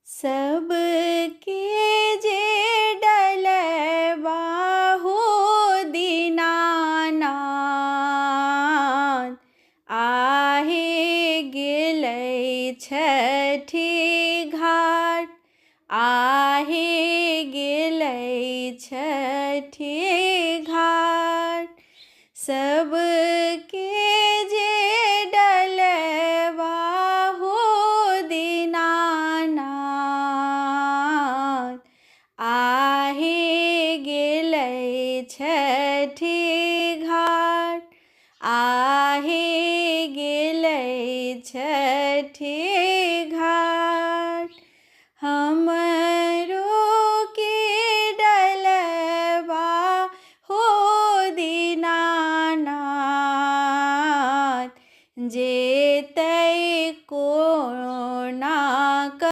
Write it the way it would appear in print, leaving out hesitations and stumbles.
सबके जे डलबा हो दीनानाथ, आहे गेलै छठि घाट, आहे गेलै छठि घाट। सब